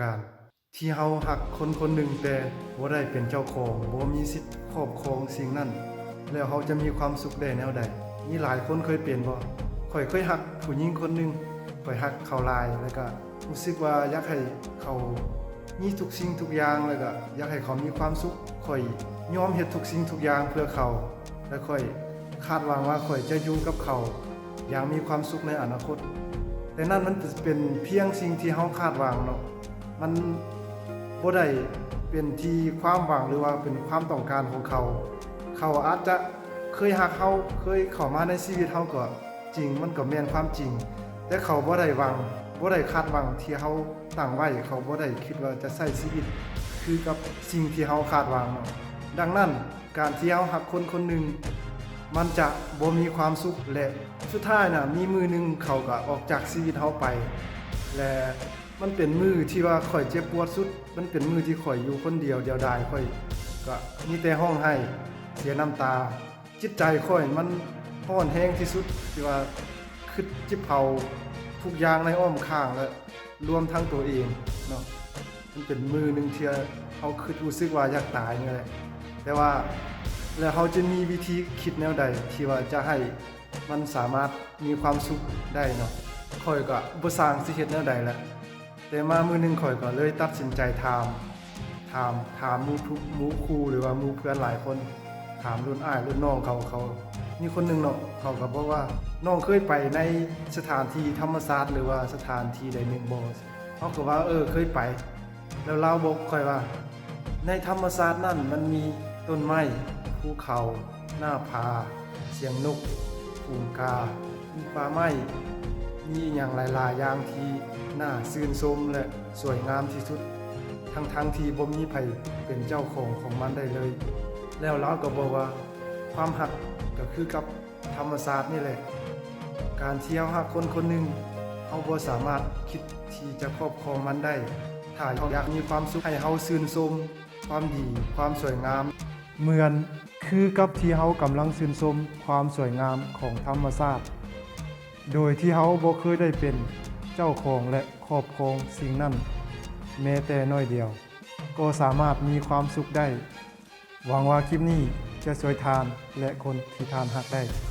ການ ທີ່ເຮົາຮັກຄົນຄົນໜຶ່ງແຕ່ບໍ່ໄດ້ເປັນເຈົ້າຂອງ, ບໍ່ມີສິດຄອບຄອງສິ່ງນັ້ນ, ແລ້ວເຮົາຈະມີຄວາມສຸກໄດ້ແນວໃດ? ມີຫຼາຍຄົນເຄີຍເປັນບໍ່? ຂ້ອຍເຄີຍຮັກຜູ້ຍິງຄົນໜຶ່ງ, ຂ້ອຍຮັກເຂົາຫຼາຍ ແລ້ວກະຮູ້ສຶກວ່າຢາກໃຫ້ເຂົາມີທຸກສິ່ງທຸກຢ່າງ ແລ້ວກະຢາກໃຫ້ເຂົາມີຄວາມສຸກ. ຂ້ອຍຍອມເຮັດທຸກສິ່ງທຸກຢ່າງເພື່ອເຂົາ ແລະ ຂ້ອຍຄາດຫວັງວ່າຂ້ອຍຈະຢູ່ກັບເຂົາຢ່າງມີຄວາມສຸກໃນອະນາຄົດ. ແຕ່ນັ້ນມັນເປັນພຽງສິ່ງທີ່ເຮົາຄາດຫວັງເນາະ, ມັນບໍ່ໄດ້ເປັນທີ່ຄວາມຫວັງ ຫຼືວ່າເປັນຄວາມຕ້ອງການຂອງເຂົາ. ເຂົາອາດຈະເຄີຍຮັກເຮົາ, ເຄີຍເຂົ້າມາໃນຊີວິດເຮົາກໍຈິງ, ມັນກໍແມ່ນຄວາມຈິງ, ແຕ່ເຂົາບໍ່ໄດ້ຫວັງ, ບໍ່ໄດ້ຄາດຫວັງທີ່ເຮົາຕັ້ງໄວ້, ເຂົາບໍ່ໄດ້ຄິດວ່າຈະໃຊ້ຊີວິດຄືກັບສິ່ງທີ່ເຮົາຄາດຫວັງເນາະ. ດັ່ງນັ້ນ ການທີ່ເຮົາຮັກຄົນຄົນໜຶ່ງ ມັນຈະບໍ່ມີຄວາມສຸກ ແລະ ສຸດທ້າຍນະ ມີມື້ໜຶ່ງເຂົາກໍອອກຈາກຊີວິດເຮົາໄປ ແລະ ມັນເປັນມື້ທີ່ວ່າຂ້ອຍເຈັບປວດສຸດ, ມັນເປັນມື້ທີ່ຂ້ອຍຢູ່ຄົນດຽວ ດຽວດາຍ, ຂ້ອຍກໍມີແຕ່ຮ້ອງໄຫ້ ເສຍນ້ຳຕາ. ຈິດໃຈຂ້ອຍມັນຮ້ອນແຮງທີ່ສຸດ ທີ່ວ່າຄິດຈິບເຜົາທຸກຢ່າງໃນອ້ອມຂ້າງ ແລະ ລວມທັງຕົວເອງເນາະ. ມັນເປັນມື້ໜຶ່ງທີ່ເຮົາຄິດ ຮູ້ສຶກວ່າຢາກຕາຍນີ້ແຫຼະ. ແຕ່ວ່າ ແລ້ວເຮົາຈະມີວິທີຄິດແນວໃດທີ່ວ່າຈະໃຫ້ມັນສາມາດມີຄວາມສຸກໄດ້ເນາະ? ຂ້ອຍກໍບໍ່ຊ່າງຊິເຮັດແນວໃດແຫຼະ, ແຕ່ມາມື້ໜຶ່ງຂ້ອຍກໍເລີຍຕັດສິນໃຈຖາມ ຖາມ ຖາມໝູ່ທຸກ ໝູ່ຄູ່ ຫຼືວ່າໝູ່ເພື່ອນຫຼາຍຄົນ, ຖາມລຸ້ນອ້າຍລຸ້ນນ້ອງເຂົາ, ເຂົາ ມີຄົນໜຶ່ງເນາະ ເຂົາກໍບອກວ່າ ນ້ອງເຄີຍໄປໃນສະຖານທີ່ທຳມະຊາດ ຫຼືວ່າສະຖານທີ່ໃດໜຶ່ງບໍ່? ເຮົາກໍວ່າ ເອີ ເຄີຍໄປ. ແລ້ວລາວບອກຂ້ອຍວ່າ ໃນທຳມະຊາດນັ້ນມັນມີຕົ້ນໄມ້, ພູເຂົາ, ໜ້າຜາ, ສຽງນົກ, ຝູງກາ, ມີປ່າໄມ້, ມີອີ່ຫຍັງຫຼາຍໆຢ່າງທີ່ໜ້າຊື່ນຊົມ ແລະ ສວຍງາມທີ່ສຸດ, ທັງໆທີ່ບໍ່ມີໃຜເປັນເຈົ້າຂອງຂອງມັນໄດ້ເລີຍ. ແລ້ວລາວກໍບອກວ່າ ຄວາມຮັກກໍຄືກັບ ທຳມະຊາດນີ້ແຫຼະ. ການທີ່ເຮົາຮັກຄົນຄົນໜຶ່ງ, ເຮົາບໍ່ສາມາດຄິດທີ່ຈະຄອບຄອງມັນໄດ້. ຖ້າເຮົາຢາກມີຄວາມສຸກ, ໃຫ້ເຮົາຊື່ນຊົມຄວາມດີ, ຄວາມສວຍງາມ, ເໝືອນຄືກັບທີ່ເຮົາກຳລັງຊື່ນຊົມຄວາມສວຍງາມຂອງທຳມະຊາດ, ໂດຍທີ່ເຮົາບໍ່ເຄີຍໄດ້ເປັນເຈົ້າຂອງ ແລະ ຄອບຄອງສິ່ງນັ້ນແມ້ແຕ່ໜ້ອຍດຽວ, ກໍສາມາດມີຄວາມສຸກໄດ້. ຫວັງວ່າຄລິບນີ້ຈະຊ່ວຍທ່ານ ແລະ ຄົນທີ່ທ່ານຮັກໄດ້.